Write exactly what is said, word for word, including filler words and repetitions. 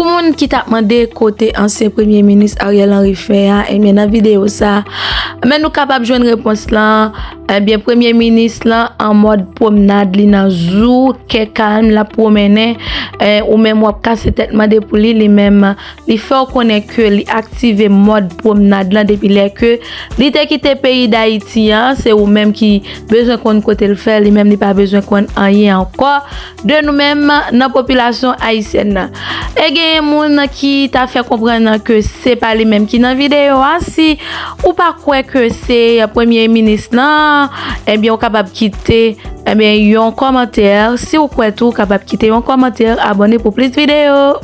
Pou moun ki t ap mande kote ansyen premye minis Ariel Henry fè a, ebyen, nan videyo sa, men nou kapab jwenn repons lan. Ebyen, premye minis lan an mòd pwomnad, li nan zou, kè kalm, l ap pwomennen. Eh, ou menm w ap kase tèt mande pou li, li menm, li fè w konnen ke li aktive mòd pwomnad lan depi lè ke li te kite peyi Dayiti an. Se ou menm ki bezwen konn kote l fè, li menm li pa bezwen konn anyen ankò de nou menm nan popilasyon ayisyèn nan. E genyen moun ki ta fè konprann ke se pa li menm ki nan videyo a. Si ou pa kwè ke se premye minis lan, ebyen, ou kapab kite, ebyen, yon kòmantè. Si ou kwè tou, ou kapab kite yon kòmantè, abòne pou plis videyo.